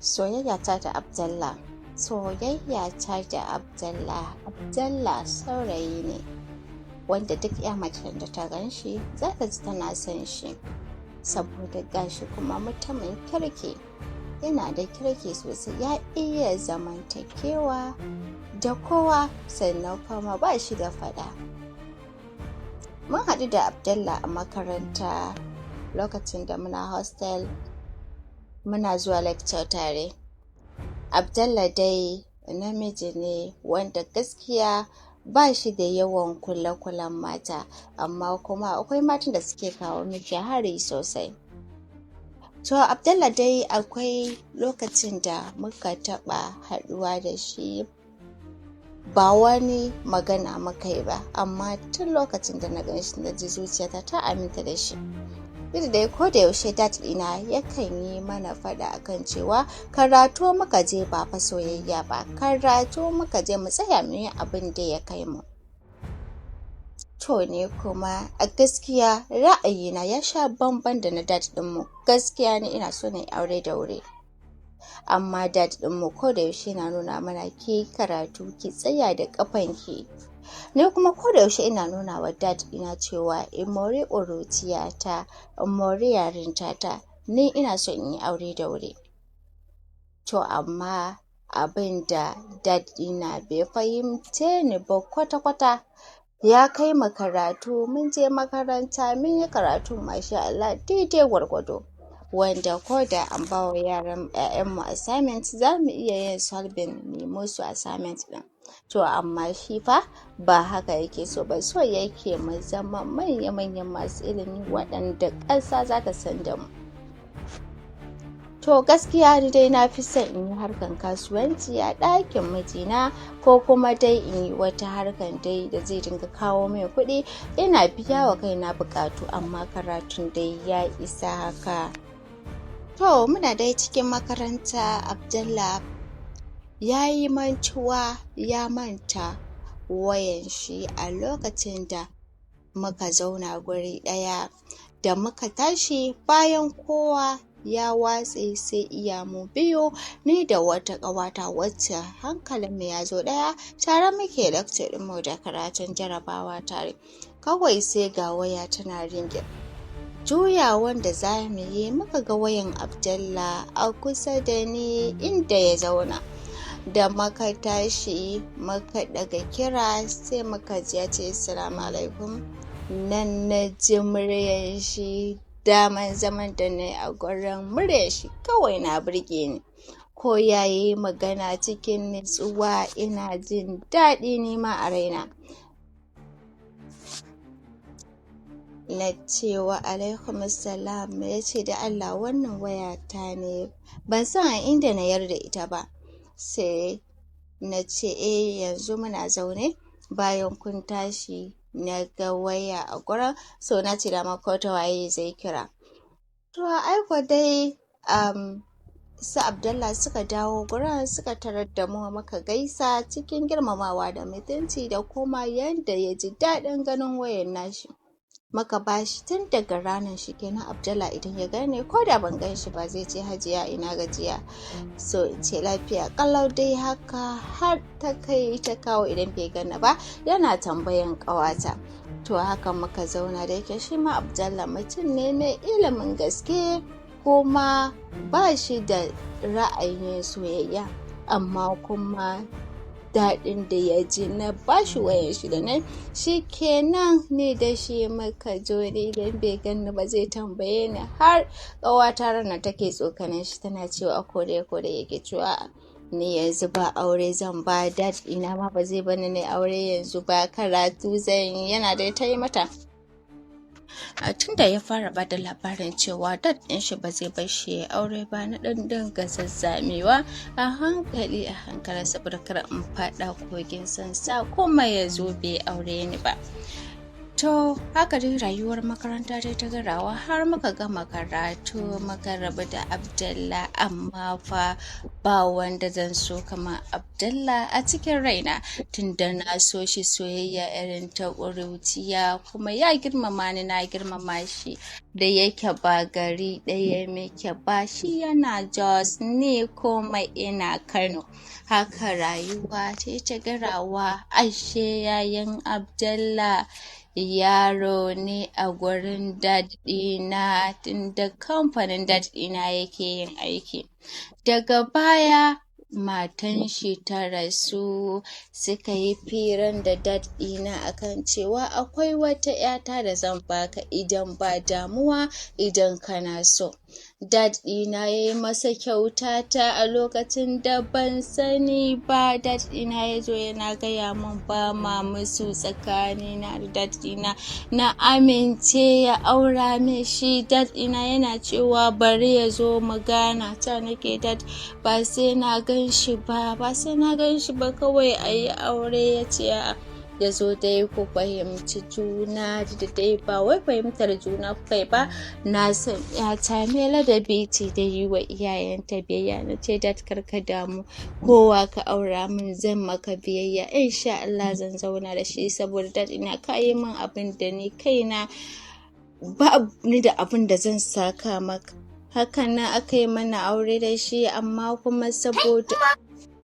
Soyayya ta da Abdallah. Soyayya ta da Abdallah. Abdallah saurayi ne wanda duk ya macen da ta gan shi za ta ji tana son shi, saboda gashi kuma mutumin kirki, yana da kirki sosai, ya iya zamantakewa da kowa, sannan kuma ba shi da fada. Mun haɗu da Abdallah a makaranta lokacin da muna hostel, muna zuwa lecture tare. Abdallah dai namiji ne wanda gaskiya ba shi da yawan kule-kulen mata, amma kuma akwai matan da suke kawo miki hari sosai. To, Abdallah dai akwai lokacin da muka taɓa haɗuwa da shi, ba wani magana muka yi ba, amma tun lokacin da na gan shi na ji zuciyata ta aminta da shi. Duk da ko da yaushe dad ɗina yakan yi mana faɗa akan cewa karatu muka je, ba fa soyayya ba, karatu muka je, mu tsaya mu yi abin da ya kai mu. To, ne kuma a gaskiya ra'ayina ya sha bamban da na dad ɗinmu. Gaskiya ne ina so na yi aure da wuri, amma dad ɗinmu ko da yaushe na nuna mana ki karatu, ki tsaya da ƙafanki. Ni kuma ko da yaushe ina nuna wa dad ina cewa in more ƙuruciyata, in more yarintata, ni ina so in yi aure da wuri. To, amma abin da dad ɗina bai fahimce ni ba kwata-kwata, ya kai mu karatu, mun je makaranta, mun yi karatu, masha Allah, daidai gwargwado, wanda ko da an ba wa yaran 'ya'yanmu assignment, za mu iya yin solving mu musu assignment ɗin. To, amma shi fa ba haka yake so ba, so yake mu zama manya-manyan masu ilimi waɗanda ƙasa za ta san da mu. To, gaskiya ni dai na fi son in yi harkan kasuwanci a ɗakin mijina, ko kuma dai in yi wata harkan dai da zai dinga kawo min kuɗi, ina biya wa kaina buƙatu, amma karatun dai ya isa haka. To, muna dai cikin makaranta, Abdullah ya yi mantuwa, ya manta wayan shi a lokacin da muka zauna guri ɗaya. Da muka tashi, bayan kowa ya watse, sai iya mu biyu, ni da wata ƙawata wacce hankalinmu ya zo ɗaya, tare muke lecture ɗinmu da karatun jarabawa tare. Kawai sai ga waya tana ringing. Juyawan da za mu yi, muka ga wayan Abdallah a kusa da ni inda ya zauna. Da muka tashi muka daga kira, sai muka ji ya ce, "Assalamu alaikum." Nan na ji muryar shi. Daman zaman da na yi a gurin, muryar shi kawai na burge ni. Ko ya yi magana cikin nutsuwa, ina jin daɗi nima a raina. Na ce, "Wa alaikum assalam." Ya ce, "Da Allah, wannan wayata ne, ban san a inda na yarda ita ba." Sai na ce, "Eh, yanzu muna zaune bayan kun tashi na ga waya a gurin, so na ce dama ko ta waye zai kira." To, aiko dai su Abdallah suka dawo gurin, suka tarar da mu, muka gaisa cikin girmamawa da mutunci, da kuma yanda ya ji daɗin ganin wayan nashi muka bashi. Tun daga ranar shi kenan, Abdallah idan ya gane, ko da ban gan shi ba, zai ce, "Hajiya, ina gajiya?" So in ce, "Lafiya kalau dai." Haka har ta kai ta kawo, idan bai gani ba yana tambayan ƙawata. To, haka muka zauna. Da yake shi ma Abdallah mutum ne mai ilimin gaske, kuma ba shi da ra'ayin soyayya, amma kuma daɗin da ya ji na bashi wayan shi da nan, shi kenan ne da shi muka joni. Idan bai ganni ba zai tambaye ni, har ƙawata ranar take tsokanin shi, tana cewa ko da yake cewa ni yanzu ba aure zan ba, dad ina ma ba zai bani ne aure yanzu ba, karatu zan yi. Yana dai ta yi mata. Tun da ya fara ba da labarin cewa dad ɗin shi ba zai bar shi ya aure ba, na ɗan dinga zazzamewa a hankali a hankali, saboda kar in faɗa kogin sansa kuma ya zo bai aure ni ba. To. To haka dai rayuwar makaranta dai ta garawa har muka gama karatu, muka rabu da Abdallah. Amma fa ba wanda zan so kamar Abdallah a cikin raina, tunda na so shi soyayya irin ta ƙuruciya, kuma ya girmama ni, na girmama shi. Da yake ba gari ɗaya muke ba, shi yana Jos ne, kuma ina Kano. Haka rayuwa ta ta garawa. Ashe yayan Abdallah yaro ne a gurin dad ɗina, tunda kamfanin dad ɗina yake yin aiki. Daga baya matan shi ta rasu, suka yi firan da dad ɗina akan cewa akwai wata 'yata da zan baka idan ba damuwa, idan kana so. Dad ɗina ya yi masa kyauta ta a lokacin da ban sani ba. Dad ɗina ya zo yana gaya min, ba ma musu tsakanina da dad ɗina, na amince ya aura min shi. Dad ɗina yana cewa bari ya zo mu gana. Ta nake, "Dad, ba sai na gan shi ba, ba sai na gan shi ba, kawai a yi aure." Ya ce a'a, ya zo dai ku fahimci juna. Da dai ba wai fahimtar juna kuka yi ba, na san yata mai ladabi ce da yi wa iyayenta biyayya. Na ce, "Dad, karka damu, kowa ka aura min zan maka biyayya, insha Allah zan zauna da shi, saboda dad ina ka yi min abin da ni kaina ba ni da abin da zan saka maka." Hakan nan aka yi mana aure da shi, amma kuma saboda